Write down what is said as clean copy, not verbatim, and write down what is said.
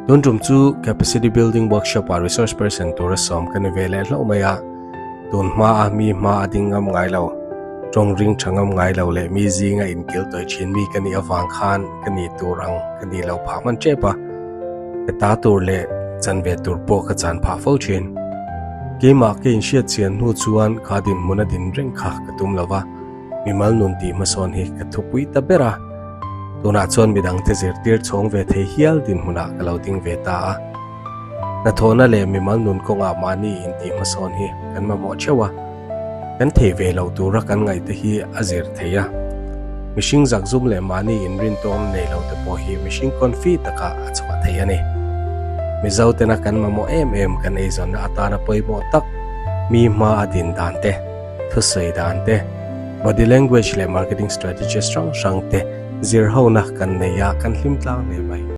Tun tum chu Capacity Building Workshop ah Resource Person tura sawm ka ni ve leh hlauh mai a, tun hma a mi hma a ding ngam ngai lo, tawng ring tha ngam ngai lo leh mi zinga inkil tawih thin mi ka nih avang khan ka nih tur ang ka nih loh phah hman tep a, ka ta tur leh chan ve tur pawh ka chan phah fo thin. Keimah ka inhriat chian hnu chuan kha dinhmun a din reng kha ka tum lo va. Mimal nun tih hmasawn hi ka thupui ta ber a, tunah chuan midangte zirtir chhawng ve thei hial dinhmunah ka lo ding ve ta a. Hnathawhna leh mimal nun kawngah mahni intih hmasawn hi kan mamawh theuh a, kan thei ve loh tura kan ngaihte hi a zir thei a. Mihring zakzum leh mahni inrintawm nei lo te pawh hi mihring confi takah a chhuah thei a ni. Mizo tena kan mamawh em em kan eizawnna atana pawimawh tak mi hma a din dan te, Thusawi dan te, body language leh marketing strategies hrang hrang te zir hona kan nei a, kan hlim tlang hle mai.